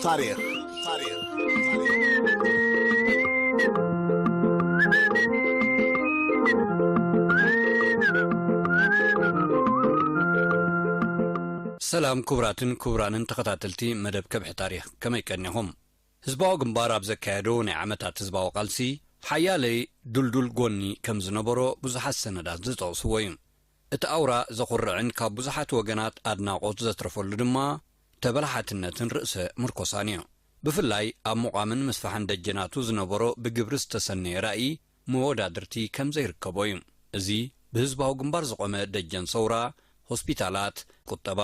ታሪኽ። ሰላም ክቡራትን ክቡራንን ተኸታተልቲ መደብ ከብሒ ታሪኽ፣ ከመይ ቀኒኹም? ህዝባዊ ግንባር ኣብ ዘካየዶ ናይ ዓመታት ህዝባዊ ቃልሲ፣ ሓያለይ ድልዱል ጎኒ ከም ዝነበሮ ብዙሓት ሰነዳት ዝጠቕስዎ እዩ። እቲ ኣውራ ዘኹርዕን ካብ ብዙሓት ወገናት ኣድናቖት ዘትረፈሉ ድማ ተበላሓትነትን ርእሰ ምርኮሳን እዩ። ብፍላይ ኣብ ምቋምን ምስፋሕን ደጀናቱ ዝነበሮ ብግብሪ ዝተሰነየ ራእይ መወዳድርቲ ከም ዘይርከቦ እዩ። እዚ ብህዝባዊ ግንባር ዝቖመ ደጀን ሰውራ፣ ሆስፒታላት፣ ቁጠባ፣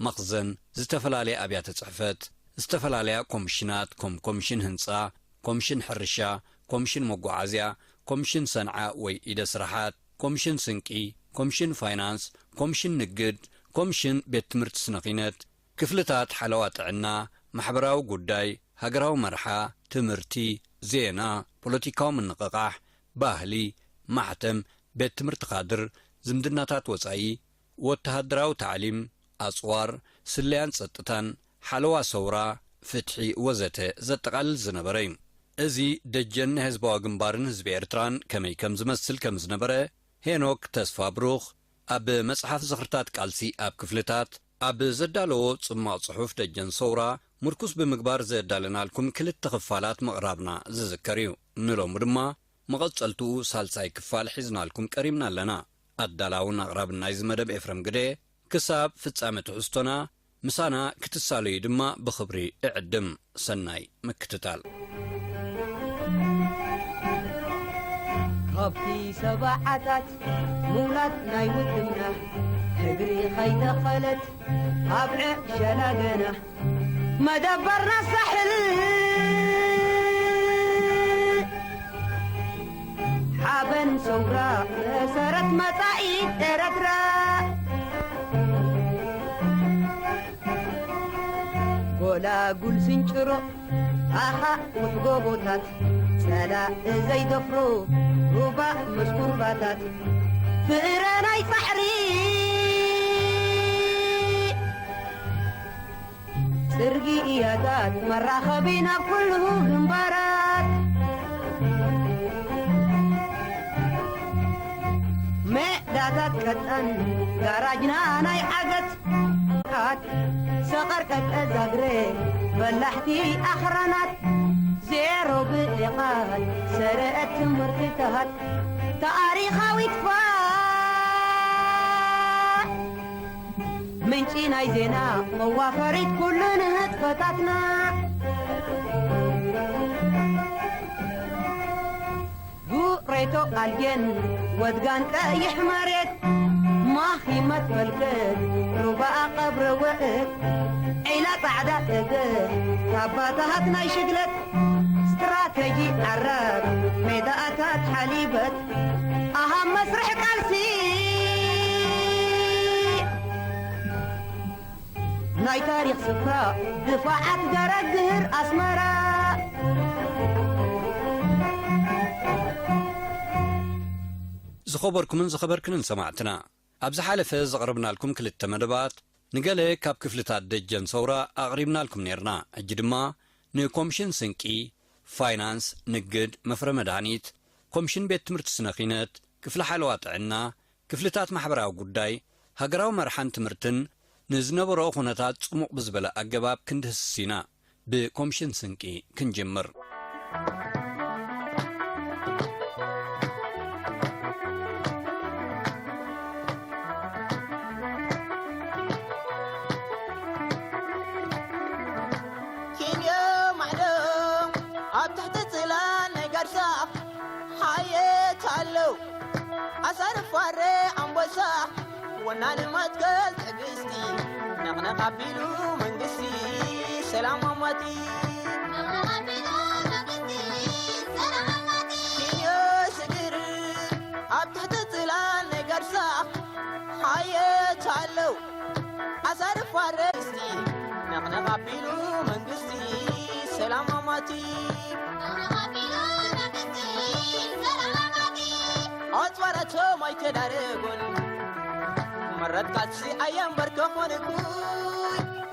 መኽዘን፣ ዝተፈላለያ ኣብያተ ጽሕፈት፣ ዝተፈላለያ ኮሚሽናት ከም ኮሚሽን ህንጻ፣ ኮሚሽን ሕርሻ፣ ኮሚሽን መጓዓዝያ፣ ኮሚሽን ሰንዓ ወይ ኢደ ስራሓት፣ ኮሚሽን ስንቂ፣ ኮሚሽን ፋይናንስ፣ ኮሚሽን ንግድ፣ ኮሚሽን ቤት ትምህርቲ ስነ ኺነት፣ ክፍልታት ሓለዋ ጥዕና፣ ማሕበራዊ ጉዳይ፣ ሃገራዊ መርሓ፣ ትምህርቲ፣ ዜና፣ ፖለቲካዊ ምንቕቓሕ፣ ባህሊ፣ ማሕተም፣ ቤት ትምህርቲ ካድር፣ ዝምድናታት ወጻኢ፣ ወተሃደራዊ ታዕሊም፣ ኣጽዋር፣ ስለያን ጸጥታን፣ ሓለዋ ሰውራ፣ ፍትሒ ወዘተ ዘጠቓልል ዝነበረ እዩ። እዚ ደጀን ናይ ህዝባዊ ግንባርን ህዝቢ ኤርትራን ከመይ ከም ዝመስል ከም ዝነበረ ሄኖክ ተስፋ ብሩኽ ኣብ መጽሓፍ ዝኽርታት ቃልሲ ኣብ ክፍልታት ኣብ ዘዳለዎ ጽማቕ ጽሑፍ ደጀን ሰውራ ምርኩስ ብምግባር ዘዳለናልኩም ክልተ ክፋላት ምቕራብና ዝዝከር እዩ። ንሎሚ ድማ መቐጸልትኡ ሳልሳይ ክፋል ሒዝናልኩም ቀሪብና ኣለና። ኣዳላውን ኣቕራብን ናይዚ መደብ ኤፍረም ግደ። ክሳብ ፍጻመ ትሕዝቶና ምሳና ክትሳለዩ ድማ ብኽብሪ እዕድም። ሰናይ ምክትታል። ካብቲ ሰብዓታት ምውላድ ናይ ውድብና፣ እግሪ ኸይተኸለት ኣብ ዕሸላ ገና፣ መደበርና ሳሕል ሓበን ሰውራ፣ መሰረት መጻኢት ኤረትራ። ጎላጉል ስንጭሮ፣ ኣኻውሕ ጎቦታት፣ ጸላኢ ዘይደፍሮ ሩባ ምስ ኩርባታት፣ ፍረ ናይ ጻዕሪ ጽርግያታት፣ መራኸቢ ናብ ኩሉ ግንባራት፣ ሜዳታት ቀጠን፣ ጋራጅና ናይ ዓገት፣ ሰቐር ቀጠ ዛግረ፣ በላሕቲ ኣኽራናት፣ ዜሮ ብልቓት፣ ሰረአት ትምህርትታት፣ ታሪኻዊት ፋሕ፣ ምንጪ ናይ ዜና፣ መዋፈሪት ኩሉ ንህጥፈታትና። ጉሬቶ ኣልጌን ወድጋን ቀይሕ መሬት፣ ማኺመት መልከት ሩባኣ ቀብረ ወእት፣ ዒላ ጻዕዳ ተገ፣ ታባታሃት ናይ ሽግለት፣ ስትራተጂ ዓራብ ሜዳኣታት ሓሊበት፣ ኣሃብ መስርሕ ቃልሲ ናይ ታሪኽ ስፍራ፣ ድፋዓት ገረግር ኣስመራ። ዝኸበርኩምን ዝኸበርክንን ሰማዕትና፣ ኣብ ዝሓለፈ ዘቕረብናልኩም ክልተ መደባት ንገለ ካብ ክፍልታት ደጀን ሰውራ ኣቕሪብናልኩም ኔርና። ሕጂ ድማ ንኮምሽን ስንቂ፣ ፋይናንስ፣ ንግድ፣ መፍረ መድሃኒት፣ ኮምሽን ቤት ትምህርቲ ስነ ኺነት፣ ክፍሊ ሓለዋ ጥዕና፣ ክፍልታት ማሕበራዊ ጉዳይ፣ ሃገራዊ መርሓን ትምህርትን ንዝነበሮ ኩነታት ጽሙቕ ብዝበለ ኣገባብ ክንድህስስ ኢና። ብኮምሽን ስንቂ ክንጅምር። ኬንዮ ማዕዶ ኣብ ትሕቲ ጽላል ናይ ጋድሳ ሓየት ኣለዉ። ኣሳርፋሬ ኣንበሳ ወናኒ መትከል ትዕግስቲ፣ ነቕነቕ ኣቢሉ መንግስቲ፣ ሰላም ኣማቲ። ነቕነቕ ኣቢሉ መንግስቲ፣ ሰላም ኣማቲ። ኪንዮ ስግር ኣብ ትሕቲ ጽላል ናይ ጋድሳ ሓየት ኣለዉ። ኣሳርፋሬ እስቲ፣ ነቕነቕ ኣቢሉ መንግስቲ፣ ሰላም ኣማቲ። ኣጽዋራቶም ኣይተዳረጎን። መረት ቃልሲ ኣየንበርከኾን እኩይ፣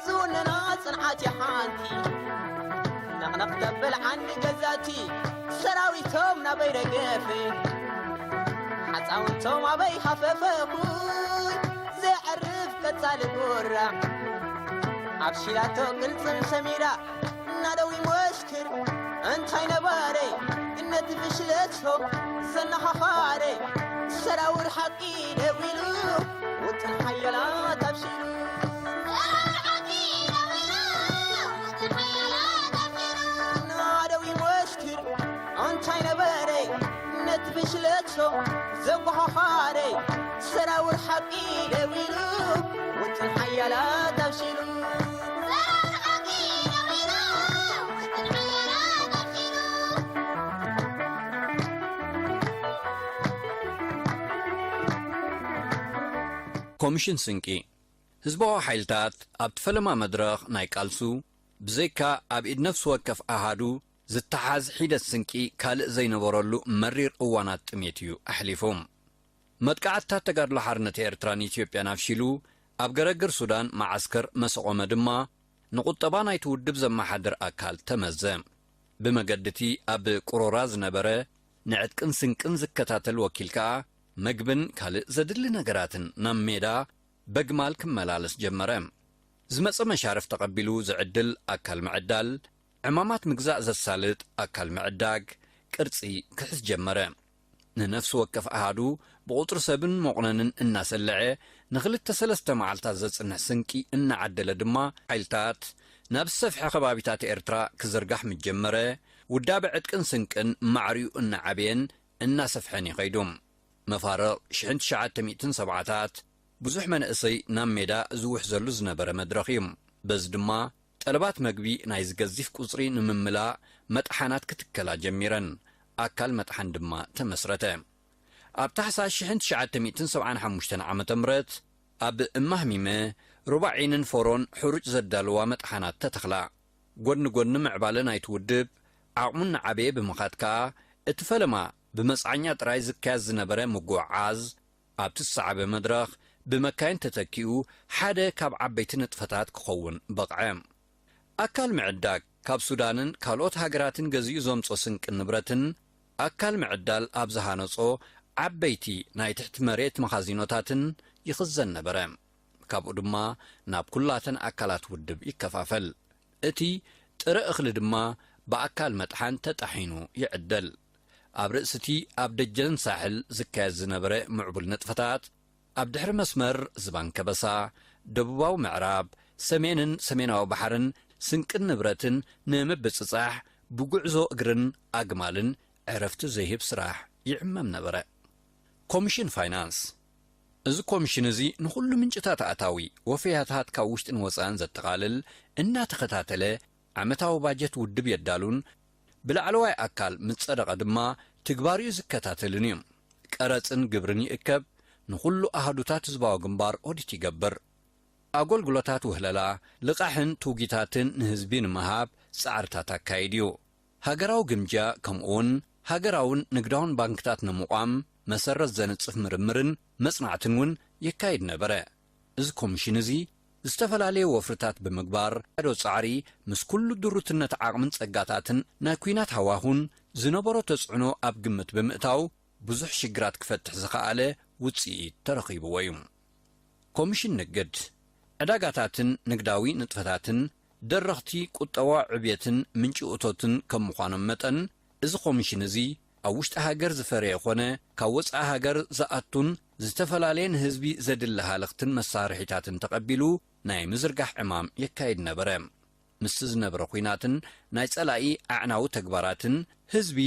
ዝውንና ጽንዓት ይሓ ኣንቲ ነቕነቕ ተብል ዓንዲ ገዛቲ፣ ሰራዊቶም ናበይ ረገፈ፣ ሓፃውንቶም ኣበይ ሃፈፈ፣ ኩይ ዘዕርፍ ቀፃሊ ጉራ፣ ኣብ ሺላቶ ቅልፅም ሰሚራ፣ ናደዊ መስክር እንታይ ነበረ፣ እነቲ ፍሽለቶ ዘነኻኻረ፣ ሰራውር ሓቂ ደው ኢሉ፣ ውጥን ሓያላት ኣብሲሉ። ናደዊ መስክር እንታይ ነበረ፣ ነቲ ፍሽለቶ ዘጓኻኻረ፣ ሰራውር ሓቂ ደው ኢሉ፣ ውጥን ሓያላት ኣብሲሉ። ኮሚሽን ስንቂ ህዝባዊ ሓይልታት ኣብቲ ፈለማ መድረኽ ናይ ቃልሱ ብዘይካ ኣብ ኢድ ነፍሲ ወከፍ ኣሃዱ ዝተሓዝ ሒደት ስንቂ ካልእ ዘይነበረሉ መሪር እዋናት ጥሜት እዩ ኣሕሊፉ። መጥቃዕትታት ተጋድሎ ሓርነት ኤርትራን ኢትዮጵያን ኣፍሺሉ ኣብ ገረግር ሱዳን መዓስከር መሰቖመ ድማ ንቁጠባ ናይቲ ውድብ ዘመሓድር ኣካል ተመዘ። ብመገድቲ ኣብ ቁሮራ ዝነበረ ንዕጥቅን ስንቅን ዝከታተል ወኪል ከኣ መግብን ካልእ ዘድሊ ነገራትን ናብ ሜዳ በግማል ክመላለስ ጀመረ። ዝመጸ መሻርፍ ተቐቢሉ ዝዕድል ኣካል ምዕዳል፣ ዕማማት ምግዛእ ዘሳልጥ ኣካል ምዕዳግ ቅርጺ ክሕዝ ጀመረ። ንነፍሲ ወከፍ ኣሃዱ ብቑጽሪ ሰብን መቑነንን እናሰለዐ ንኽልተ ሰለስተ መዓልታት ዘጽንሕ ስንቂ እናዓደለ ድማ ሓይልታት ናብ ዝሰፍሐ ከባቢታት ኤርትራ ክዝርጋሕ ምስ ጀመረ፣ ውዳበ ዕጥቅን ስንቅን ማዕሪኡ እናዓበየን እናሰፍሐን እዩ ከይዱ። መፋርቕ ሽሕን ትሽዓተ ሚእትን ሰብዓታት ብዙሕ መንእሰይ ናብ ሜዳ ዝውሕዘሉ ዝነበረ መድረኽ እዩ። በዚ ድማ ጠለባት መግቢ ናይዚ ገዚፍ ቁጽሪ ንምምላእ መጥሓናት ክትከላ ጀሚረን። ኣካል መጥሓን ድማ ተመስረተ። ኣብ ታሕሳስ ሽሕን ትሽዓተ ሚእትን ሰብዓን ሓሙሽተን ዓመተ ምህረት ኣብ እማህሚመ፣ ሩባዒንን ፎሮን ሕሩጭ ዘዳልዋ መጥሓናት ተተኽላ። ጎድኒ ጎድኒ ምዕባለ ናይቲ ውድብ ዓቕሙ እናዓበየ ብምኻድ ከኣ እቲ ፈለማ ብመጽዓኛ ጥራይ ዝካየድ ዝነበረ ምጉዕዓዝ ኣብቲ ዝሰዓበ መድረኽ ብመካይን ተተኪኡ ሓደ ካብ ዓበይቲ ንጥፈታት ክኸውን በቕዐ። ኣካል ምዕዳግ ካብ ሱዳንን ካልኦት ሃገራትን ገዚኡ ዘምጾ ስንቅን ንብረትን ኣካል ምዕዳል ኣብ ዝሃነጾ ዓበይቲ ናይ ትሕቲ መሬት መኻዚኖታትን ይኽዘን ነበረ። ካብኡ ድማ ናብ ኩላተን ኣካላት ውድብ ይከፋፈል። እቲ ጥረ እኽሊ ድማ ብኣካል መጥሓን ተጣሒኑ ይዕደል። ኣብ ርእሲ እቲ ኣብ ደጀን ሳሕል ዝካየድ ዝነበረ ምዕቡል ንጥፈታት፣ ኣብ ድሕሪ መስመር ዝባን ከበሳ፣ ደቡባዊ ምዕራብ፣ ሰሜንን ሰሜናዊ ባሕርን ስንቅን ንብረትን ንምብጽጻሕ ብጉዕዞ እግርን ኣግማልን ዕረፍቲ ዘይህብ ስራሕ ይዕመም ነበረ። ኮሚሽን ፋይናንስ። እዚ ኮሚሽን እዚ ንኹሉ ምንጭታት ኣታዊ፣ ወፈያታት ካብ ውሽጥን ወጻእን ዘጠቓልል፣ እናተኸታተለ ዓመታዊ ባጀት ውድብ የዳሉን ብላዕለዋይ ኣካል ምስ ጸደቐ ድማ ትግባሪኡ ዝከታተልን እዩ። ቀረጽን ግብርን ይእከብ፣ ንኹሉ ኣሃዱታት ህዝባዊ ግንባር ኦዲት ይገብር። ኣገልግሎታት ውህለላ፣ ልቓሕን ትውጊታትን ንህዝቢ ንምሃብ ጻዕርታት ኣካይድ እዩ። ሃገራዊ ግምጃ ከምኡውን ሃገራውን ንግዳውን ባንክታት ንምቋም መሰረት ዘንጽፍ ምርምርን መጽናዕትን እውን የካይድ ነበረ። እዚ ኮሚሽን እዚ ዝተፈላለየ ወፍርታት ብምግባር፣ ዶ ጻዕሪ ምስ ኩሉ ድሩትነት ዓቕምን ጸጋታትን ናይ ኲናት ሃዋሁን ዝነበሮ ተጽዕኖ ኣብ ግምት ብምእታው ብዙሕ ሽግራት ክፈትሕ ዝኸኣለ ውጽኢት ተረኺብዎ እዩ። ኮሚሽን ንግድ፣ ዕዳጋታትን ንግዳዊ ንጥፈታትን ደረኽቲ ቁጠባዊ ዕብየትን ምንጪ እቶትን ከም ምዃኖም መጠን፣ እዚ ኮሚሽን እዚ ኣብ ውሽጢ ሃገር ዝፈረየ ኾነ ካብ ወጻኢ ሃገር ዝኣቱን ዝተፈላለየ ንህዝቢ ዘድሊ ሃለኽትን መሳርሒታትን ተቐቢሉ ናይ ምዝርጋሕ ዕማም የካይድ ነበረ። ምስቲ ዝነበረ ኲናትን ናይ ጸላኢ ኣዕናዊ ተግባራትን ህዝቢ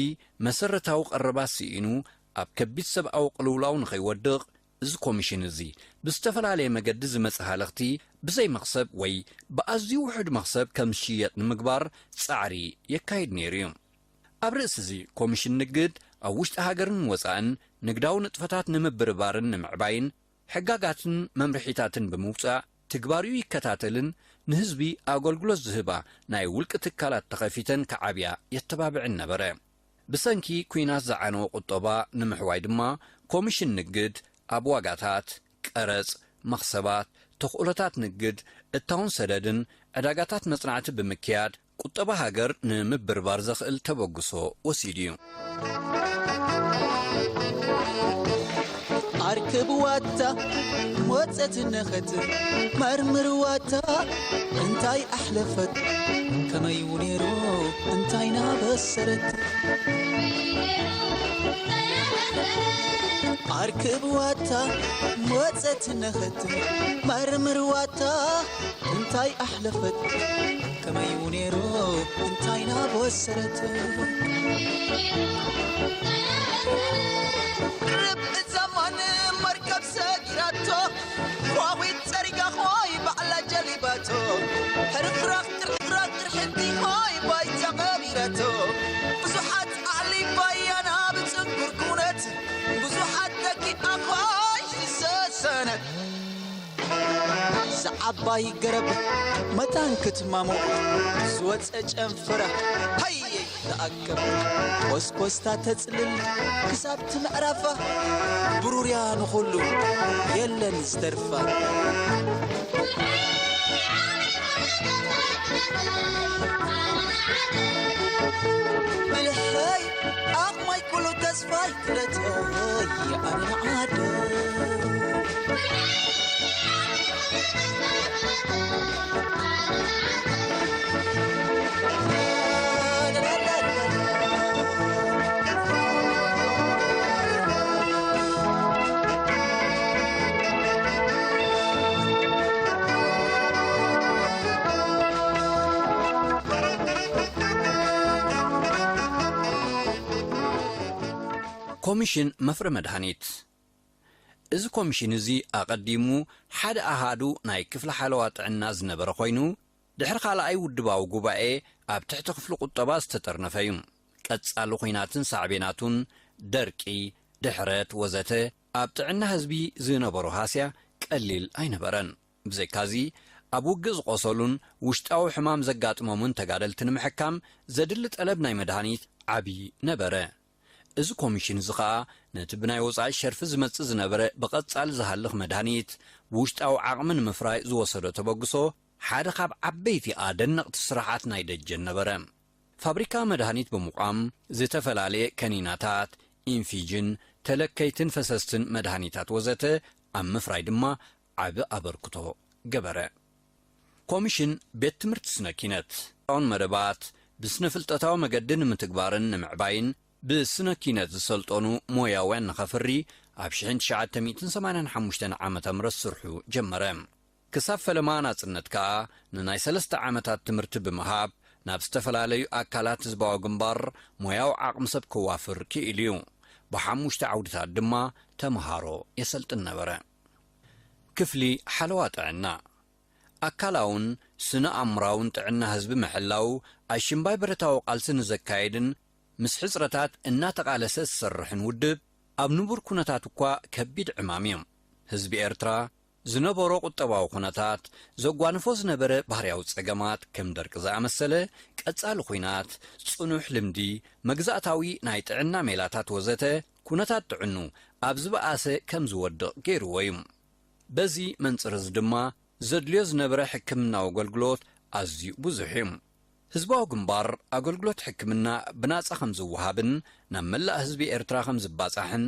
መሰረታዊ ቀረባት ስኢኑ ኣብ ከቢድ ሰብኣዊ ቅልውላው ንኸይወድቕ እዚ ኮሚሽን እዚ ብዝተፈላለየ መገዲ ዝመጽእ ሃለኽቲ ብዘይ መኽሰብ ወይ ብኣዝዩ ውሑድ መኽሰብ ከም ዝሽየጥ ንምግባር ጻዕሪ የካይድ ነይሩ እዩ። ኣብ ርእሲ እዚ ኮሚሽን ንግድ ኣብ ውሽጢ ሃገርን ወጻእን ንግዳዊ ንጥፈታት ንምብርባርን ንምዕባይን ሕጋጋትን መምርሒታትን ብምውጻእ ትግባሪኡ ይከታተልን ንህዝቢ ኣገልግሎት ዝህባ ናይ ውልቂ ትካላት ተኸፊተን ክዓብያ የተባብዕን ነበረ። ብሰንኪ ኲናት ዝዓነወ ቁጠባ ንምሕዋይ ድማ ኮሚሽን ንግድ ኣብ ዋጋታት፣ ቀረጽ፣ መኽሰባት፣ ተኽእሎታት ንግድ፣ እታውን ሰደድን ዕዳጋታት መጽናዕቲ ብምክያድ፣ ቁጠባ ሃገር ንምብርባር ዘኽእል ተበግሶ ወሲዱ እዩ። ኣርክብዋታ፣ መጸት ነኸት፣ መርምርዋታ፣ እንታይ ኣሕለፈት፣ ከመይ ነይሩ፣ እንታይ ናበሰረት። ኣርክብዋታ፣ መጸት ነኸት፣ መርምርዋታ፣ እንታይ ኣሕለፈት፣ ከመይ ነይሩ፣ እንታይ ናበሰረት። ርብ ዘማን መርከብ ሰጊራቶ፣ ኳዊት ጸሪጋ ኾይ ባዕላ ጀሊባቶ። ሕርፍራፍ ጥርፍራፍ ጥርሕንቲ ኾይ ባይታ ቀቢራቶ። ብዙሓት ኣዕሊባያ ናብ ጽንኩር ኩነት፣ ብዙሓት ደቂቓ ኾይ ዝሰሰነት። ዝዓባይ ገረብ መታን ክትማሞ ዝወፀ ጨንፈራ ሃየ ተኣከብ። ኮስኮስታ ተፅልል ክሳብ ትምዕራፋ ብሩርያ ንኹሉ የለን ዝተርፋ። ብልሐይ ኣቕማይ ኩሉ ተስፋይ ክረተይ ኣነ ንዓደ። ኮሚሽን መፍረ መድሃኒት። እዚ ኮሚሽን እዚ ኣቐዲሙ ሓደ ኣሃዱ ናይ ክፍሊ ሓለዋ ጥዕና ዝነበረ ኮይኑ፣ ድሕሪ ካልኣይ ውድባዊ ጉባኤ ኣብ ትሕቲ ክፍሊ ቁጠባ ዝተጠርነፈ እዩ። ቀጻሊ ኹናትን ሳዕቤናቱን፣ ደርቂ፣ ድሕረት ወዘተ፣ ኣብ ጥዕና ህዝቢ ዝነበሮ ሃስያ ቀሊል ኣይነበረን። ብዘይካዚ፣ ኣብ ውግእ ዝቖሰሉን ውሽጣዊ ሕማም ዘጋጥሞምን ተጋደልቲ ንምሕካም ዘድሊ ጠለብ ናይ መድሃኒት ዓቢ ነበረ። እዚ ኮሚሽን እዚ ኸኣ ነቲ ብናይ ወጻኢ ሸርፊ ዝመጽእ ዝነበረ ብቐጻሊ ዝሃልኽ መድሃኒት ብውሽጣዊ ዓቕሚ ንምፍራይ ዝወሰዶ ተበግሶ ሓደ ካብ ዓበይቲ ኣደነቕቲ ስራሓት ናይ ደጀን ነበረ። ፋብሪካ መድሃኒት ብምቋም ዝተፈላለየ ከኒናታት፣ ኢንፊጅን፣ ተለከይትን ፈሰስትን መድሃኒታት ወዘተ ኣብ ምፍራይ ድማ ዓቢ ኣበርክቶ ገበረ። ኮሚሽን ቤት ትምህርቲ ስነ ኪነት ውን መደባት ብስነ ፍልጠታዊ መገዲ ንምትግባርን ንምዕባይን ብስነ ኪነት ዝሰልጠኑ ሞያውያን ንኸፍሪ ኣብ ሽሕን ትሽዓተ ሚእትን ሰማንያን ሓሙሽተን ዓመተ ምህረት ስርሑ ጀመረ። ክሳብ ፈለማ ናጽነት ከኣ ንናይ ሰለስተ ዓመታት ትምህርቲ ብምሃብ ናብ ዝተፈላለዩ ኣካላት ህዝባዊ ግንባር ሞያዊ ዓቕሚ ሰብ ክዋፍር ክኢሉ እዩ። ብሓሙሽተ ዓውድታት ድማ ተምሃሮ የሰልጥን ነበረ። ክፍሊ ሓለዋ ጥዕና። ኣካላውን ስነ ኣእምራውን ጥዕና ህዝቢ ምሕላው ኣሽምባይ ብረታዊ ቃልሲ ንዘካየድን ምስ ሕጽረታት እናተቓለሰ ዝሰርሕን ውድብ ኣብ ንቡር ኩነታት እኳ ከቢድ ዕማም እዩ። ህዝቢ ኤርትራ ዝነበሮ ቁጠባዊ ኩነታት፣ ዘጓንፎ ዝነበረ ባህርያዊ ጸገማት ከም ደርቂ ዝኣመሰለ፣ ቀጻሊ ኹናት፣ ጽኑሕ ልምዲ፣ መግዛእታዊ ናይ ጥዕና ሜላታት ወዘተ፣ ኩነታት ጥዕኑ ኣብ ዝበኣሰ ከም ዝወድቕ ገይርዎ እዩ። በዚ መንጽር እዚ ድማ ዘድልዮ ዝነበረ ሕክምናዊ ኣገልግሎት ኣዝዩ ብዙሕ እዩ። ህዝባዊ ግንባር ኣገልግሎት ሕክምና ብናጻ ከም ዝወሃብን ናብ መላእ ህዝቢ ኤርትራ ከም ዝባጻሕን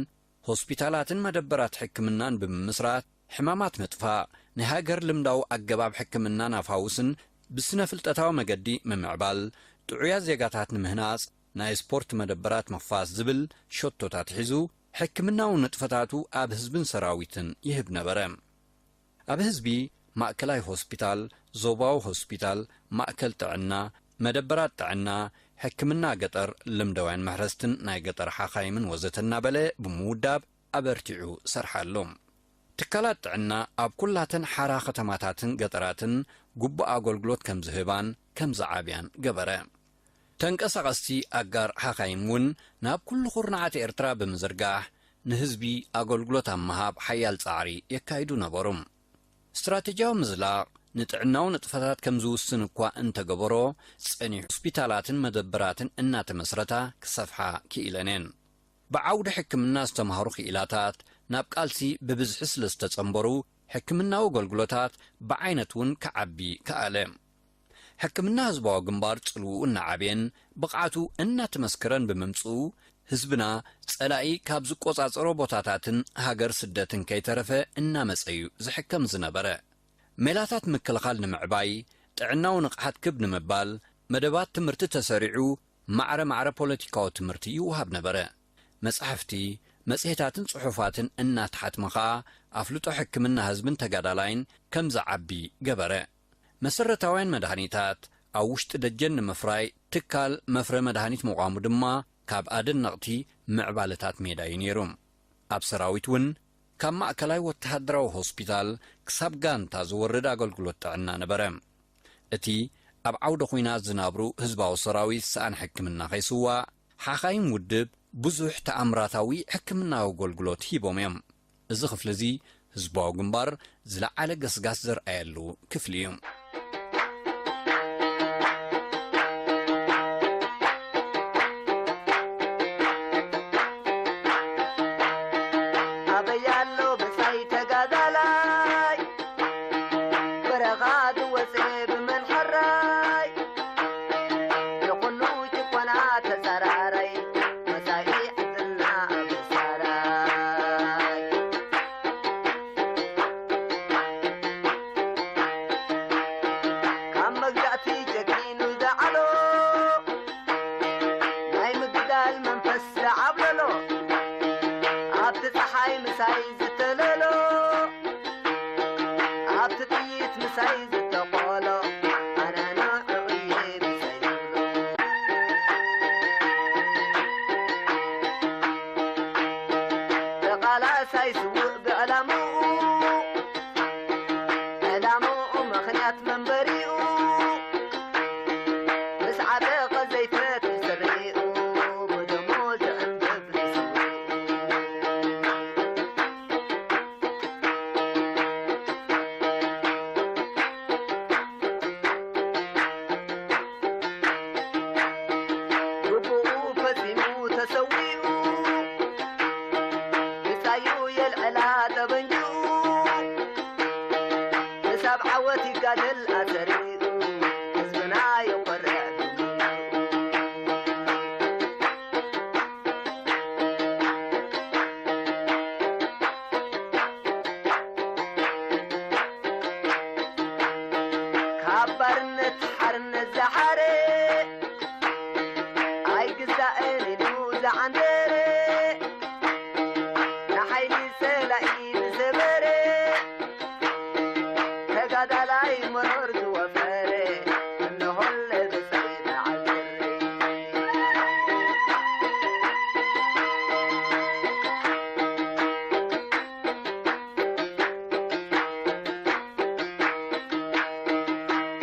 ሆስፒታላትን መደበራት ሕክምናን ብምምስራት ሕማማት ምጥፋእ፣ ናይ ሃገር ልምዳዊ ኣገባብ ሕክምና ናፋውስን ብስነ ፍልጠታዊ መገዲ ምምዕባል፣ ጥዑያት ዜጋታት ንምህናጽ፣ ናይ ስፖርት መደበራት ምኽፋት ዝብል ሸቶታት ሒዙ ሕክምናዊ ንጥፈታቱ ኣብ ህዝብን ሰራዊትን ይህብ ነበረ። ኣብ ህዝቢ ማእከላይ ሆስፒታል፣ ዞባዊ ሆስፒታል፣ ማእከል ጥዕና፣ መደበራት ጥዕና፣ ሕክምና ገጠር፣ ልምዳውያን መሕረስትን ናይ ገጠር ሓኻይምን ወዘተ እናበለ ብምውዳብ ኣበርቲዑ ሰርሓሎም። ትካላት ጥዕና ኣብ ኩላተን ሓራ ከተማታትን ገጠራትን ግቡእ ኣገልግሎት ከም ዝህባን ከም ዝዓብያን ገበረ። ተንቀሳቐስቲ ኣጋር ሓኻይም እውን ናብ ኩሉ ኩርናዓት ኤርትራ ብምዝርጋሕ ንህዝቢ ኣገልግሎት ኣብ ምሃብ ሓያል ጻዕሪ የካይዱ ነበሩ። ስትራተጂያዊ ምዝላቕ ንጥዕናዊ ንጥፈታት ከም ዝውስን እኳ እንተገበሮ፣ ጸኒሑ ሆስፒታላትን መደበራትን እናተመስረታ ክሰፍሓ ክኢለን እየን። ብዓውዲ ሕክምና ዝተምሃሩ ክኢላታት ናብ ቃልሲ ብብዝሒ ስለ ዝተጸንበሩ፣ ሕክምናዊ ኣገልግሎታት ብዓይነት እውን ክዓቢ ከኣለ። ሕክምና ህዝባዊ ግንባር ጽልውኡ እናዓብየን ብቕዓቱ እናተመስከረን ብምምጽኡ፣ ህዝብና ጸላኢ ካብ ዝቆጻጸሮ ቦታታትን ሃገር ስደትን ከይተረፈ እናመጸ እዩ ዝሕከም ዝነበረ። ሜላታት ምክልኻል ንምዕባይ፣ ጥዕናዊ ንቕሓት ክብ ንምባል፣ መደባት ትምህርቲ ተሰሪዑ፣ ማዕረ ማዕረ ፖለቲካዊ ትምህርቲ ይወሃብ ነበረ። መጻሕፍቲ፣ መጽሔታትን ጽሑፋትን እናተሓትመ ኸኣ፣ ኣፍልጦ ሕክምና ህዝብን ተጋዳላይን ከም ዝዓቢ ገበረ። መሰረታውያን መድሃኒታት ኣብ ውሽጢ ደጀን ንምፍራይ ትካል መፍረ መድሃኒት ምቋሙ ድማ ካብ ኣደነቕቲ ምዕባለታት ሜዳ እዩ ነይሩ። ኣብ ሰራዊት እውን ካብ ማእከላይ ወተሃደራዊ ሆስፒታል ክሳብ ጋንታ ዝወርድ ኣገልግሎት ጥዕና ነበረ። እቲ ኣብ ዓውደ ኹናት ዝናብሩ ህዝባዊ ሰራዊት ሰኣን ሕክምና ከይስዋእ፣ ሓኻይም ውድብ ብዙሕ ተኣምራታዊ ሕክምናዊ ኣገልግሎት ሂቦም እዮም። እዚ ክፍሊ እዚ ህዝባዊ ግንባር ዝለዓለ ገስጋስ ዘርኣየሉ ክፍሊ እዩ። ኣበይ ኣሎ ብጻይ ተጋዳላይ፣ በረኻ ዝወጸ ብመን ሕራይ፣ ንኹሉ ጭቆና ተጻራራይ፣ መጻኢ ዕድልና ኣበሳራይ። ካብ መግዛእቲ ጀጊኑ ዝዓሎ፣ ናይ ምግዳል መንፈስ ዝዓብለሎ፣ ኣብቲ ጸሓይ ምሳይ ዝተለሎ፣ ኣብቲ ጥይት ምሳይ ዝተቆሎ፣ ኣነ ንዕኡ እየ ብሰይ ዝብሎ። ተቓላሳይ ስዉእ ብዕላምኡ፣ ዕላምኡ ምኽንያት መንበሪኡ፣ ምስ ዓበቐ ዘይፈትሕ ስሪኡ፣ ብደሙ ዝዕንብብ ርእሱ። ግቡኡ ፈጺሙ ተሰዊኡ፣ ብጻዩ የልዕላ ጠበንጅኡ፣ ክሳብ ዓወት ይጋደል ኣሰሪኡ፣ ህዝብና ይኾርዕ ብምሉኡ። ካብ ባርነት ሓርነት ዝሓረ፣ ኣይግዛእን ኢሉ ዝዓንደረ፣ ንሓይሊ ጸላኢ ዝሰበረ፣ ተጋዳላይ መሮር ዝወፈረ፣ እነሆለ ብጸይ ተዓዝሪ።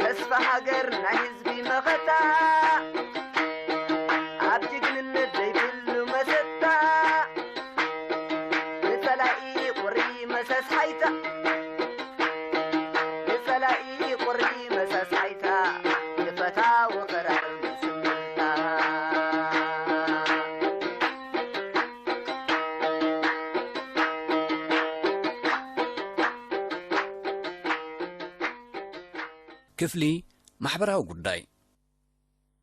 ተስፋ ሃገር ናይ ህዝቢ መኸታ፣ ኣብ ጅግንነት ዘይብሉ መሰታ፣ ንጸላኢ ቁሪ መሰስ ሓይታ፣ ንጸላኢ ቁሪ መሰስ ሓይታ፣ ንፈታዊ ክራር መስምታ። ክፍሊ ማሕበራዊ ጉዳይ።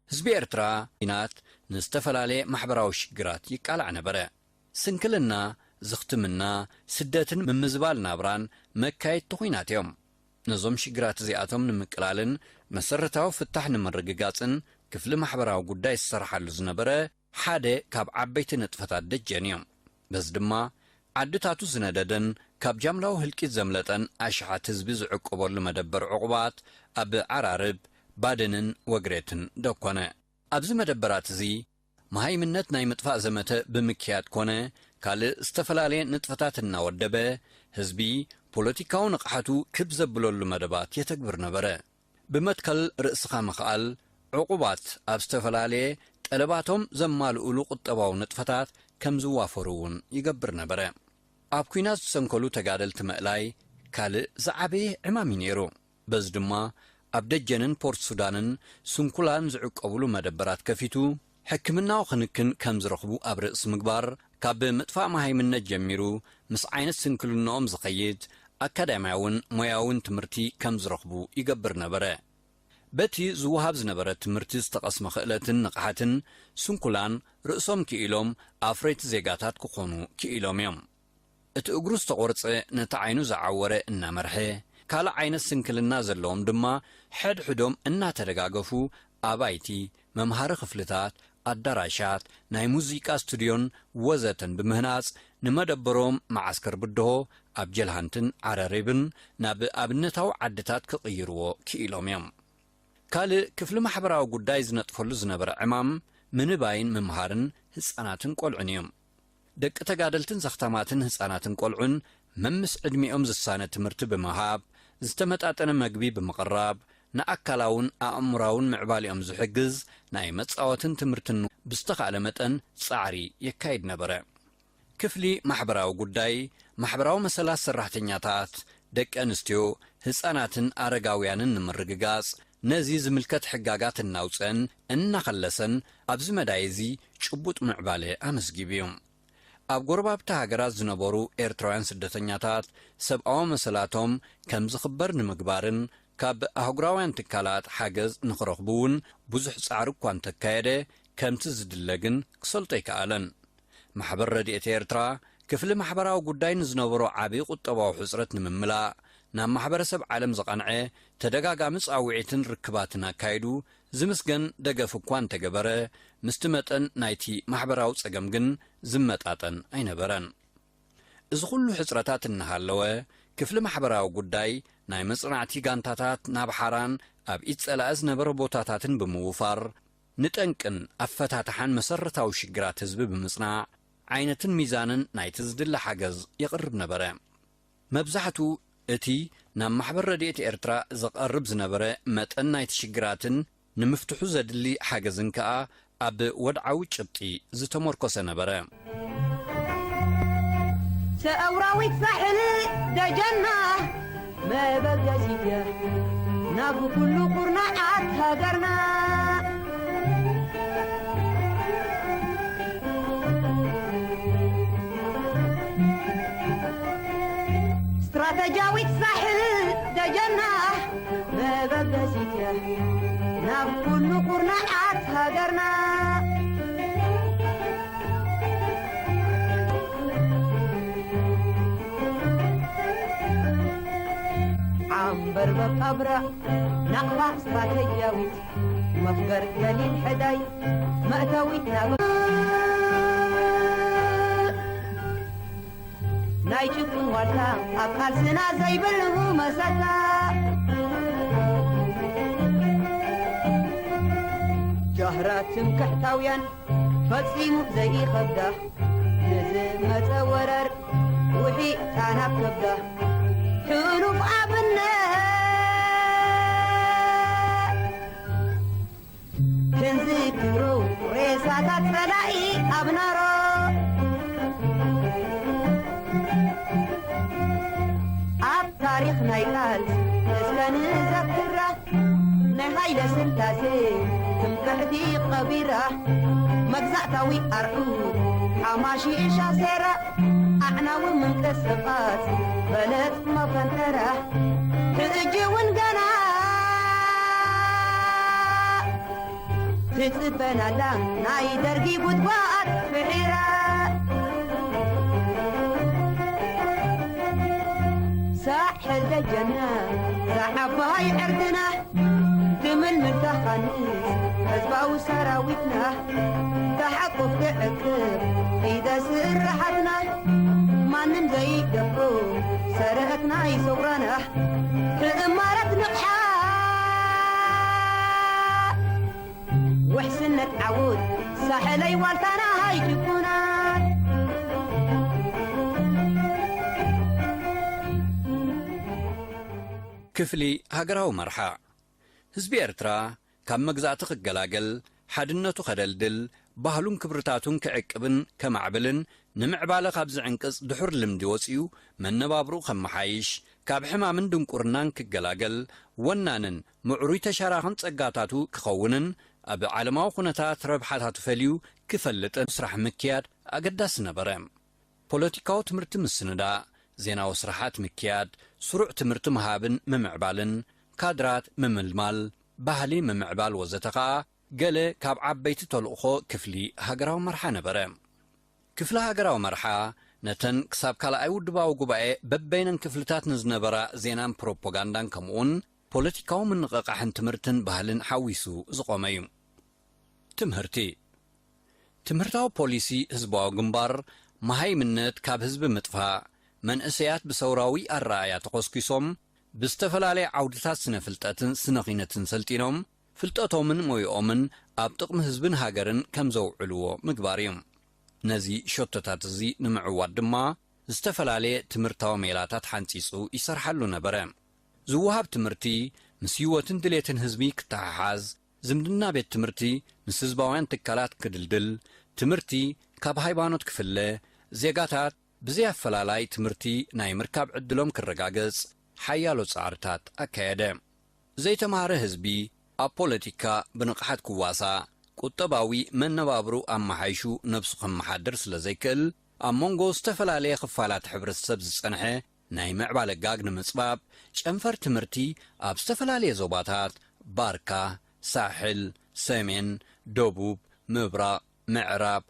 ህዝቢ ኤርትራ ኲናት ንዝተፈላለየ ማሕበራዊ ሽግራት ይቃላዕ ነበረ። ስንክልና፣ ዝኽትምና፣ ስደትን ምምዝባል ናብራን መካየድቲ ኲናት እዮም። ነዞም ሽግራት እዚኣቶም ንምቅላልን መሰረታዊ ፍታሕ ንምርግጋጽን ክፍሊ ማሕበራዊ ጉዳይ ዝሰርሓሉ ዝነበረ ሓደ ካብ ዓበይቲ ንጥፈታት ደጀን እዮም። በዚ ድማ ዓድታቱ ዝነደደን ካብ ጃምላዊ ህልቂት ዘምለጠን ኣሽሓት ህዝቢ ዝዕቆበሉ መደበር ዕቑባት ኣብ ዓራርብ፣ ባድንን ወግሬትን ደኮነ። ኣብዚ መደበራት እዚ መሃይምነት ናይ ምጥፋእ ዘመተ ብምክያድ ኮነ ካልእ ዝተፈላለየ ንጥፈታት እናወደበ ህዝቢ ፖለቲካዊ ንቕሓቱ ክብ ዘብለሉ መደባት የተግብር ነበረ። ብመትከል ርእስኻ ምኽኣል፣ ዕቑባት ኣብ ዝተፈላለየ ጠለባቶም ዘማልኡሉ ቁጠባዊ ንጥፈታት ከም ዝዋፈሩ እውን ይገብር ነበረ። ኣብ ኲናት ዝሰንከሉ ተጋደልቲ ምእላይ ካልእ ዝዓበየ ዕማም እዩ ነይሩ። በዚ ድማ ኣብ ደጀንን ፖርት ሱዳንን ስንኩላን ዝዕቀቡሉ መደበራት ከፊቱ፣ ሕክምናዊ ክንክን ከም ዝረኽቡ ኣብ ርእሲ ምግባር፣ ካብ ምጥፋእ መሃይምነት ጀሚሩ ምስ ዓይነት ስንክልናኦም ዝኸይድ ኣካዳሚያውን ሞያውን ትምህርቲ ከም ዝረኽቡ ይገብር ነበረ። በቲ ዝወሃብ ዝነበረ ትምህርቲ ዝተቐስመ ክእለትን ንቕሓትን፣ ስንኩላን ርእሶም ክኢሎም ኣፍረይቲ ዜጋታት ክኾኑ ክኢሎም እዮም። እቲ እግሩ ዝተቖርጸ ነቲ ዓይኑ ዝዓወረ እናመርሐ፣ ካልእ ዓይነት ስንክልና ዘለዎም ድማ ሕድሕዶም እናተደጋገፉ ኣባይቲ፣ መምሃሪ ክፍልታት፣ ኣዳራሻት፣ ናይ ሙዚቃ ስቱድዮን ወዘተን ብምህናጽ፣ ንመደበሮም መዓስከር ብድሆ ኣብ ጀልሃንትን ዓረሪብን ናብ ኣብነታዊ ዓድታት ክቕይርዎ ክኢሎም እዮም። ካልእ ክፍሊ ማሕበራዊ ጉዳይ ዝነጥፈሉ ዝነበረ ዕማም ምንባይን ምምሃርን ህጻናትን ቆልዑን እዮም። ደቂ ተጋደልትን ዘኽታማትን ህጻናትን ቆልዑን መምስ ዕድሚኦም ዝሳነ ትምህርቲ ብምሃብ፣ ዝተመጣጠነ መግቢ ብምቕራብ፣ ንኣካላውን ኣእምራውን ምዕባሊኦም ዝሕግዝ ናይ መጻወትን ትምህርትን ብዝተኻእለ መጠን ጻዕሪ የካይድ ነበረ። ክፍሊ ማሕበራዊ ጉዳይ፣ ማሕበራዊ መሰላት ሰራሕተኛታት፣ ደቂ ኣንስትዮ፣ ህጻናትን ኣረጋውያንን ንምርግጋጽ፣ ነዚ ዝምልከት ሕጋጋት እናውጸን እናኸለሰን ኣብዚ መዳይ እዚ ጭቡጥ ምዕባለ ኣመዝጊቡ እዩ። ኣብ ጎረባብቲ ሃገራት ዝነበሩ ኤርትራውያን ስደተኛታት ሰብኣዊ መሰላቶም ከም ዝኽበር ንምግባርን ካብ ኣህጉራውያን ትካላት ሓገዝ ንኽረኽቡ እውን ብዙሕ ጻዕሪ እኳ እንተካየደ፣ ከምቲ ዝድለ ግን ክሰልጦ ኣይከኣለን። ማሕበር ረድኤት ኤርትራ ክፍሊ ማሕበራዊ ጉዳይ ንዝነበሮ ዓቢ ቁጠባዊ ሕጽረት ንምምላእ ናብ ማሕበረሰብ ዓለም ዝቐንዐ ተደጋጋሚ ጻውዒትን ርክባትን ኣካይዱ ዝምስገን ደገፍ እኳ እንተገበረ፣ ምስቲ መጠን ናይቲ ማሕበራዊ ጸገም ግን ዝመጣጠን ኣይነበረን። እዚ ኩሉ ሕጽረታት እናሃለወ፣ ክፍሊ ማሕበራዊ ጉዳይ ናይ መጽናዕቲ ጋንታታት ናብ ሓራን ኣብ ኢድ ጸላኢ ዝነበረ ቦታታትን ብምውፋር፣ ንጠንቅን ኣፈታትሓን መሰረታዊ ሽግራት ህዝቢ ብምጽናዕ፣ ዓይነትን ሚዛንን ናይቲ ዝድለ ሓገዝ የቕርብ ነበረ። መብዛሕቱ እቲ ናብ ማሕበር ረድኤት ኤርትራ ዝቐርብ ዝነበረ መጠን ናይቲ ሽግራትን ንምፍትሑ ዘድሊ ሓገዝን ከኣ ኣብ ወድዓዊ ጭብጢ ዝተመርኮሰ ነበረ። ሰውራዊት ሳሕል ደጀና መበገሲት እያ ናብ ኩሉ ኩርናዓት ሃገርና። ስትራተጂያዊት ሳሕል ደጀና መበገሲት እያ ናብ ኩሉ ኩርናዓት ሃገርና። ዓምበር በቃብራ ናቕፋ ስትራተጂያዊት መፍገር ገሊል ሕዳይ መእተዊት ናብ ናይ ጭቁን ዋልታ ኣብ ቃልስና ዘይብሉ መሰታ። ጃህራ ትምክሕታውያን ፈጺሙ ዘይኸብዳ፣ ንዝመጸ ወራር ውሒጣ ናብ ከብዳ። ሕሉፍ ኣብነት ክንዝክሮ ሬሳታት ጸላኢ ኣብ ናሮ። ኣብ ታሪኽ ናይ ቃልሲ እስከ ንዘክራ፣ ናይ ሃይለ ስላሴ ትምክሕቲ ቀቢራ። መግዛእታዊ ኣርዑት ሓማሺሻ ሴራ፣ ኣዕናዊ ምንቅስቓስ ፈለጥ መፈንጠራ። ሕጂ እውን ገና ትጽበናላ ናይ ደርጊ ጉድጓድ ፍሒራ። ሳሕል ደጀና፣ ሳዓባይ ዕርድና፣ ትምልምል ተኻንስ ህዝባዊ ሰራዊትና፣ ተሓቁፍ ትዕቅብ ኢደ ስርሓትና፣ ማንም ዘይደፍሮ ሰረትና ይሰውራና። ትእማረት ንቕሓ ውሕስነት ዓውት ሳሕለይ ዋልታና ሃይጅኩና። ክፍሊ ሃገራዊ መርሓ። ህዝቢ ኤርትራ ካብ መግዛእቲ ክገላገል፣ ሓድነቱ ከደልድል፣ ባህሉን ክብርታቱን ክዕቅብን ከማዕብልን፣ ንምዕባለ ካብ ዝዕንቅጽ ድሑር ልምዲ ወጺኡ መነባብርኡ ከመሓይሽ፣ ካብ ሕማምን ድንቁርናን ክገላገል፣ ወናንን ምዕሩይ ተሻራኽን ጸጋታቱ ክኸውንን፣ ኣብ ዓለማዊ ኩነታት ረብሓታቱ ፈልዩ ክፈልጥን ስራሕ ምክያድ ኣገዳሲ ነበረ። ፖለቲካዊ ትምህርቲ ምስንዳእ፣ ዜናዊ ስራሓት ምክያድ፣ ስሩዕ ትምህርቲ ምሃብን ምምዕባልን፣ ካድራት ምምልማል፣ ባህሊ ምምዕባል ወዘተ ከኣ ገለ ካብ ዓበይቲ ተልእኾ ክፍሊ ሃገራዊ መርሓ ነበረ። ክፍሊ ሃገራዊ መርሓ ነተን ክሳብ ካልኣይ ውድባዊ ጉባኤ በበይነን ክፍልታት ንዝነበራ ዜናን ፕሮፓጋንዳን ከምኡውን ፖለቲካዊ ምንቕቓሕን ትምህርትን ባህልን ሓዊሱ ዝቖመ እዩ። ትምህርቲ። ትምህርታዊ ፖሊሲ ህዝባዊ ግንባር፣ መሃይምነት ካብ ህዝቢ ምጥፋእ፣ መንእሰያት ብሰውራዊ ኣረኣእያ ተኾስኲሶም ብዝተፈላለየ ዓውድታት ስነ ፍልጠትን ስነ ኺነትን ሰልጢኖም ፍልጠቶምን ሞይኦምን ኣብ ጥቕሚ ህዝብን ሃገርን ከም ዘውዕልዎ ምግባር እዩ። ነዚ ሸቶታት እዚ ንምዕዋት ድማ ዝተፈላለየ ትምህርታዊ ሜላታት ሓንጺጹ ይሰርሓሉ ነበረ። ዝወሃብ ትምህርቲ ምስ ህይወትን ድሌትን ህዝቢ ክተሓሓዝ፣ ዝምድና ቤት ትምህርቲ ምስ ህዝባውያን ትካላት ክድልድል፣ ትምህርቲ ካብ ሃይማኖት ክፍለ፣ ዜጋታት ብዘይ ኣፈላላይ ትምህርቲ ናይ ምርካብ ዕድሎም ክረጋገጽ ሓያሎ ጻዕርታት ኣካየደ። ዘይተማህረ ህዝቢ ኣብ ፖለቲካ ብንቕሓት ክዋሳእ፣ ቁጠባዊ መነባብሩ ኣመሓይሹ ነብሱ ከመሓድር ስለ ዘይክእል፣ ኣብ መንጎ ዝተፈላለየ ክፋላት ሕብረተሰብ ዝጸንሐ ናይ ምዕባለ ጋግ ንምጽባብ፣ ጨንፈር ትምህርቲ ኣብ ዝተፈላለየ ዞባታት፣ ባርካ፣ ሳሕል፣ ሰሜን፣ ደቡብ፣ ምብራቕ፣ ምዕራብ፣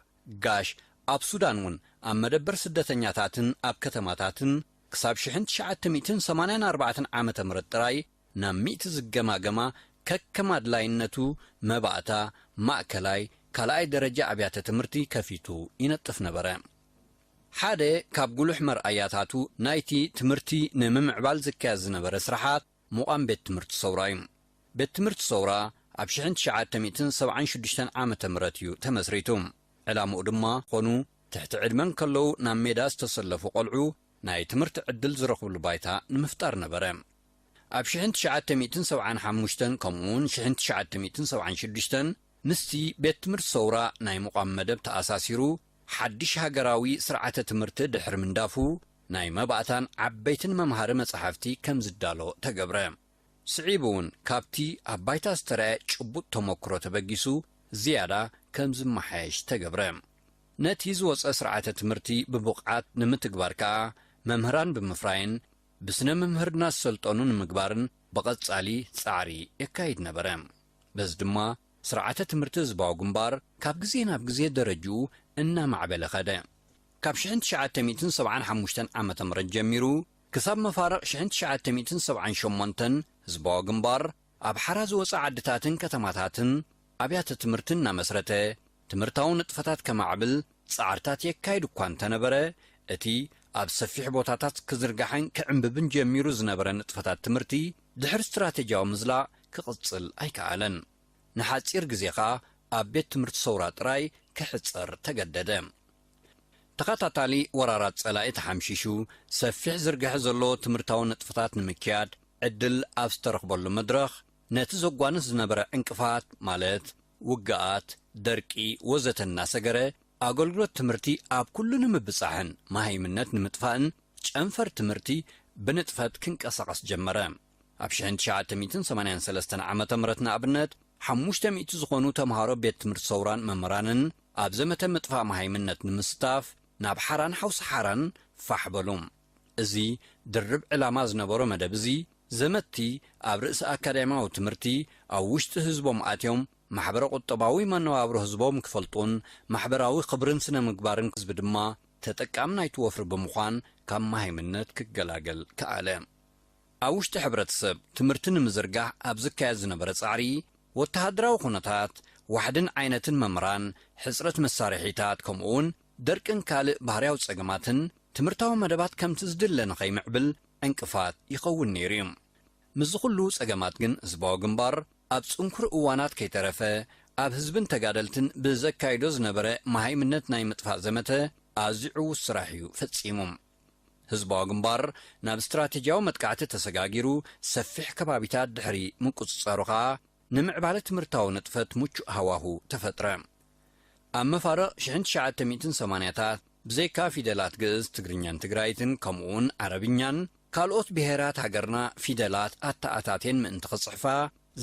ጋሽ፣ ኣብ ሱዳን እውን ኣብ መደበር ስደተኛታትን ኣብ ከተማታትን ክሳብ ሽሕን ትሽዓተ ሚእትን ሰማንያን ኣርባዕተን ዓመተ ምህረት ጥራይ ናብ ሚእቲ ዝገማገማ ከከም ኣድላይነቱ መባእታ፣ ማእከላይ፣ ካልኣይ ደረጃ ኣብያተ ትምህርቲ ከፊቱ ይነጥፍ ነበረ። ሓደ ካብ ጉሉሕ መርኣያታቱ ናይቲ ትምህርቲ ንምምዕባል ዝካየድ ዝነበረ ስራሓት ምቋም ቤት ትምህርቲ ሰውራ እዩ። ቤት ትምህርቲ ሰውራ ኣብ ሽሕን ትሽዓተ ሚእትን ሰብዓን ሽዱሽተን ዓመተ ምህረት እዩ ተመስሪቱ። ዕላምኡ ድማ ኾኑ ትሕቲ ዕድመ እንከለዉ ናብ ሜዳ ዝተሰለፉ ቆልዑ ናይ ትምህርቲ ዕድል ዝረኽብሉ ባይታ ንምፍጣር ነበረ። ኣብ ሽሕን ትሽዓተ ሚእትን ሰብዓን ሓሙሽተን ከምኡውን ሽሕን ትሽዓተ ሚእትን ሰብዓን ሽዱሽተን ምስቲ ቤት ትምህርቲ ሰውራ ናይ ምቋም መደብ ተኣሳሲሩ፣ ሓድሽ ሃገራዊ ስርዓተ ትምህርቲ ድሕሪ ምንዳፉ፣ ናይ መባእታን ዓበይትን መምሃሪ መጻሕፍቲ ከም ዝዳሎ ተገብረ። ስዒቡ እውን ካብቲ ኣብ ባይታ ዝተረኣየ ጭቡጥ ተመክሮ ተበጊሱ ዝያዳ ከም ዝመሓየሽ ተገብረ። ነቲ ዝወጸ ስርዓተ ትምህርቲ ብብቕዓት ንምትግባር ከኣ መምህራን ብምፍራይን ብስነ ምምህርና ዝሰልጠኑ ንምግባርን ብቐጻሊ ጻዕሪ የካይድ ነበረ። በዚ ድማ ስርዓተ ትምህርቲ ህዝባዊ ግንባር ካብ ግዜ ናብ ግዜ ደረጅኡ እናማዕበለ ኸደ። ካብ ሽሕን ትሽዓተ ሚእትን ሰብዓን ሓሙሽተን ዓመተ ምህረት ጀሚሩ ክሳብ መፋርቕ ሽሕን ትሽዓተ ሚእትን ሰብዓን ሸሞንተን ህዝባዊ ግንባር ኣብ ሓራ ዝወጸ ዓድታትን ከተማታትን ኣብያተ ትምህርቲ እናመስረተ ትምህርታዊ ንጥፈታት ከማዕብል ጻዕርታት የካይድ እኳ እንተነበረ፣ እቲ ኣብ ሰፊሕ ቦታታት ክዝርጋሕን ክዕምብብን ጀሚሩ ዝነበረ ንጥፈታት ትምህርቲ ድሕሪ ስትራቴጂያዊ ምዝላቕ ክቕጽል ኣይከኣለን። ንሓጺር ግዜ ኸኣ ኣብ ቤት ትምህርቲ ሰውራ ጥራይ ክሕጸር ተገደደ። ተኸታታሊ ወራራት ጸላኢ ተሓምሺሹ፣ ሰፊሕ ዝርግሐ ዘሎ ትምህርታዊ ንጥፈታት ንምክያድ ዕድል ኣብ ዝተረኽበሉ መድረኽ፣ ነቲ ዘጓንፍ ዝነበረ ዕንቅፋት፣ ማለት ውግኣት፣ ደርቂ ወዘተ እናሰገረ፣ ኣገልግሎት ትምህርቲ ኣብ ኩሉ ንምብጻሕን መሃይምነት ንምጥፋእን ጨንፈር ትምህርቲ ብንጥፈት ክንቀሳቐስ ጀመረ። ኣብ ሽሕን ትሽዓተ ሚእትን ሰማንያን ሰለስተን ዓመተ ምህረት ንኣብነት፣ ሓሙሽተ ሚእቲ ዝኾኑ ተምሃሮ ቤት ትምህርቲ ሰውራን መምህራንን ኣብ ዘመተ ምጥፋእ መሃይምነት ንምስታፍ ናብ ሓራን ሓውሲ ሓራን ፋሕ በሉ። እዚ ድርብ ዕላማ ዝነበሮ መደብ እዚ፣ ዘመትቲ ኣብ ርእሲ ኣካዳሚያዊ ትምህርቲ ኣብ ውሽጢ ህዝቦም ኣትዮም፣ ማሕበረ ቁጠባዊ መነባብሮ ህዝቦም ክፈልጡን ማሕበራዊ ክብርን ስነ ምግባርን ህዝቢ ድማ ተጠቃሚ ናይቲ ወፍሪ ብምዃን ካብ መሃይምነት ክገላገል ከኣለ። ኣብ ውሽጢ ሕብረተሰብ ትምህርቲ ንምዝርጋሕ ኣብ ዝካየድ ዝነበረ ጻዕሪ፣ ወተሃደራዊ ኩነታት፣ ዋሕድን ዓይነትን መምህራን፣ ሕጽረት መሳርሒታት፣ ከምኡውን ደርቅን ካልእ ባህርያዊ ጸገማትን ትምህርታዊ መደባት ከምቲ ዝድለ ንኸይምዕብል ዕንቅፋት ይኸውን ነይሩ እዩ። ምስዚ ኩሉ ጸገማት ግን ህዝባዊ ግንባር ኣብ ጽንኩር እዋናት ከይተረፈ ኣብ ህዝብን ተጋደልትን ብዘካይዶ ዝነበረ መሃይምነት ናይ ምጥፋእ ዘመተ ኣዝዩ ዕዉት ስራሕ እዩ ፈጺሙ። ህዝባዊ ግንባር ናብ ስትራቴጂያዊ መጥቃዕቲ ተሰጋጊሩ ሰፊሕ ከባቢታት ድሕሪ ምቁጽጻሩ ኸኣ ንምዕባለ ትምህርታዊ ንጥፈት ምቹእ ሃዋሁ ተፈጥረ። ኣብ መፋርቕ ሽሕን ትሽዓተ ሚእትን ሰማንያታት ብዘይካ ፊደላት ግእዝ፣ ትግርኛን ትግራይትን ከምኡውን ዓረብኛን ካልኦት ብሄራት ሃገርና ፊደላት ኣተኣታቴን ምእንቲ ክጽሕፋ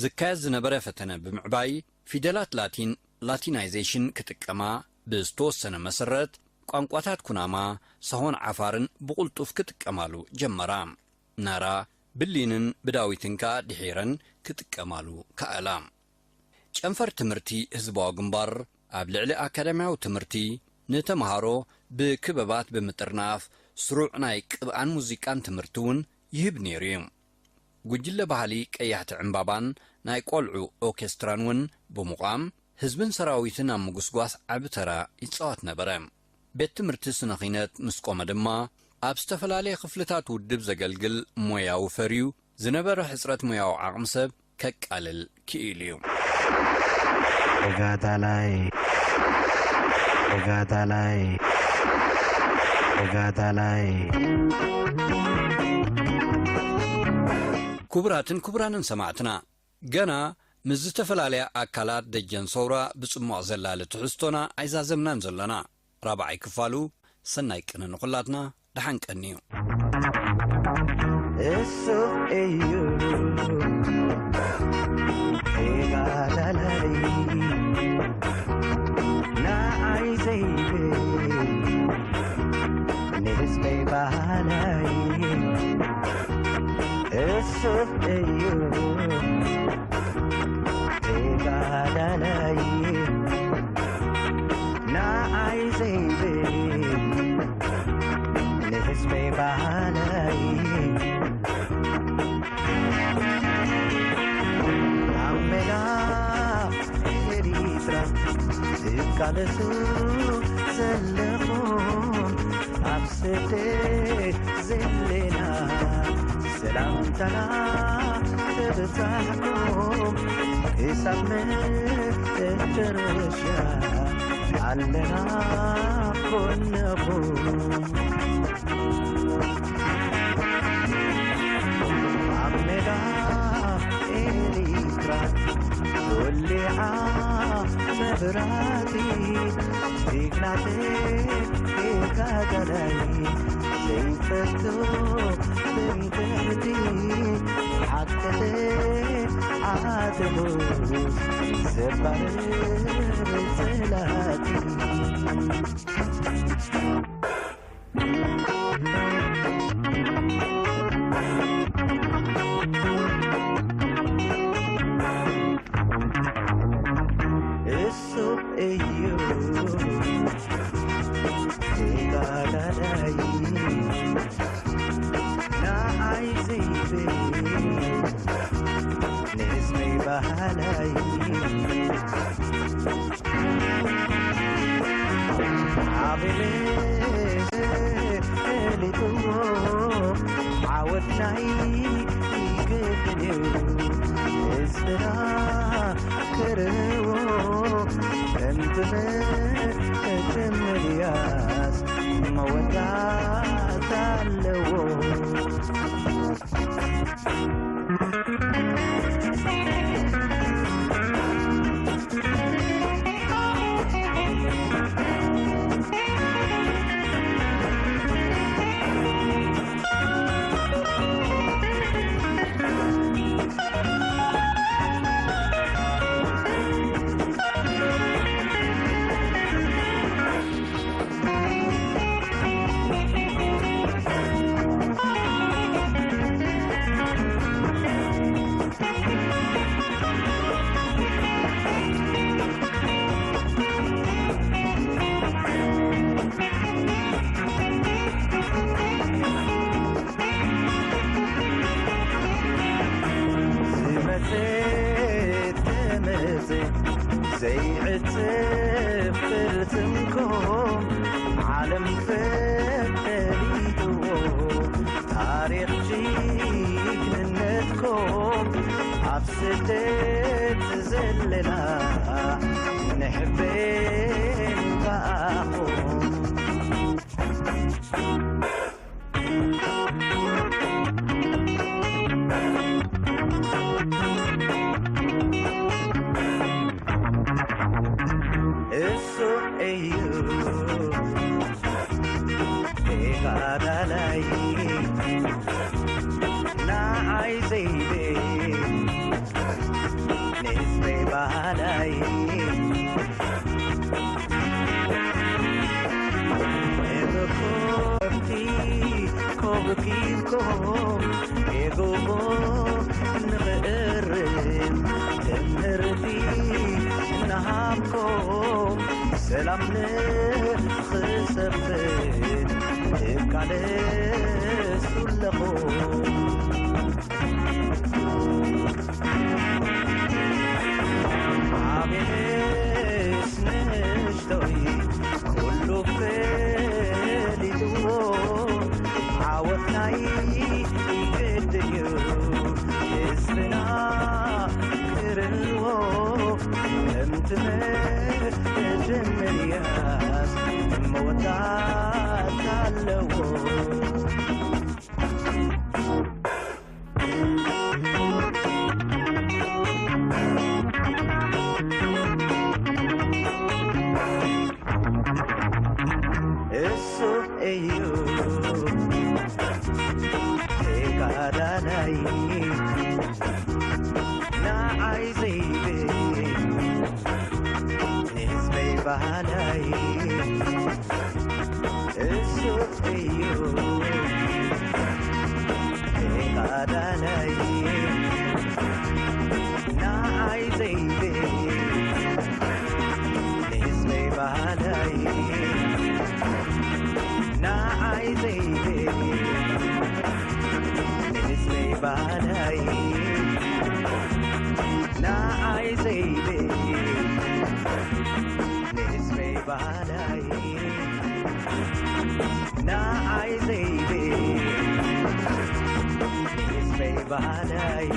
ዝካየድ ዝነበረ ፈተነ ብምዕባይ ፊደላት ላቲን፣ ላቲናይዜሽን፣ ክጥቀማ ብዝተወሰነ መሰረት ቋንቋታት ኩናማ፣ ሳሆን ዓፋርን ብቕልጡፍ ክጥቀማሉ ጀመራ። ናራ፣ ብሊንን ብዳዊትን ከኣ ድሒረን ክጥቀማሉ ከኣላ። ጨንፈር ትምህርቲ ህዝባዊ ግንባር ኣብ ልዕሊ ኣካዳሚያዊ ትምህርቲ ንተምሃሮ ብክበባት ብምጥርናፍ ስሩዕ ናይ ቅብኣን ሙዚቃን ትምህርቲ እውን ይህብ ነይሩ እዩ። ጉጅለ ባህሊ ቀያሕቲ ዕምባባን ናይ ቆልዑ ኦርኬስትራን እውን ብምቋም ህዝብን ሰራዊትን ኣብ ምጉስጓስ ዓቢ ተራ ይጻወት ነበረ። ቤት ትምህርቲ ስነ ኺነት ምስ ቆመ ድማ ኣብ ዝተፈላለየ ክፍልታት ውድብ ዘገልግል ሞያዊ ፈርዩ ዝነበረ ሕጽረት ሞያዊ ዓቕሚ ሰብ ከቃልል ክኢሉ እዩ። ተጋዳላይ፣ ተጋዳላይ፣ ተጋዳላይ። ክቡራትን ክቡራንን ሰማዕትና፣ ገና ምስ ዝተፈላለያ ኣካላት ደጀን ሰውራ ብጽሟቕ ዘላሊ ትሕዝቶና ኣይዛዘምናን ዘሎና። ራብዓይ ክፋሉ። ሰናይ ቅነ ንኹላትና፣ ደሓን ቀንዩ። እሱ እዩ ተጋዳላይ፣ ንዓይ ዘይብል ንህዝበይ በሃላይ። እሱ እዩ ተጋዳላይ፣ ንዓይ ዘይብል ንህዝበይ በሃላይ። ኣብ ሜዳ ኤሪትራ ትቃለሱ ዘለኹም፣ ኣብ ስደት ዘለና ሰላምታና ተብጻሕኩም፣ ክሳብ መጨረሻ ኣለና ጎንኹም። ኣብ ሜዳ ኤሪትራ ተወሊዓ መብራህቲ፣ ጅግና ተጋዳላይ ዘይፈቱ ትምክሕቲ፣ ሓቂ ተዓጥቑ ዘባርር ጸላእቲ። እሱ እዩ ተጋዳላይ፣ ንዓይ ዘይብል ንህዝበይ በሃላይ። ዓብለ ፈሊጥዎ ዓወት ናይ ግድን እዩ። ህዝብና ክርእዎ፣ ከምቲ መቸም ምልያስ መወዳእታ ኣለዎ። ዝመጸ ተመጸ ዘይዕጸፍ ቅርጽንኩም ዓለም ፈሊጥዎ ታሪኽ ጅግንነትኩም ኣብ ስደት ዘለና ንሕበን ብኣኹም። እሱ እዩ ተጋዳላይ፣ ንዓይ ዘይብል ንህዝበይ በሃላይ። ሰላም ንኽሰፍን እቃለሱ ኣለኹ። ኣቤልስ ንእሽቶይ ኩሉ ፈሊጥዎ፣ ዓወት ናይ ግድን እዩ ህዝብና ክርዎ። ከምቲ መጀመርያስ መወዳእታ ኣለዎ። እሱ እዩ ተጋዳላይ፣ ንዓይ ዘይብል ንህዝበይ ባሃላይ። እሱ እዩ ተጋዳላይ፣ ንዓይ ዘይብል ንህዝበይ ባሃላይ። ንዓይ ዘይብል ንህዝበይ ባሃላይ። ንዓይ ዘይብል ንህዝበይ ባሃላይ። ንዓይ ዘይብል ንህዝበይ ባሃላይ።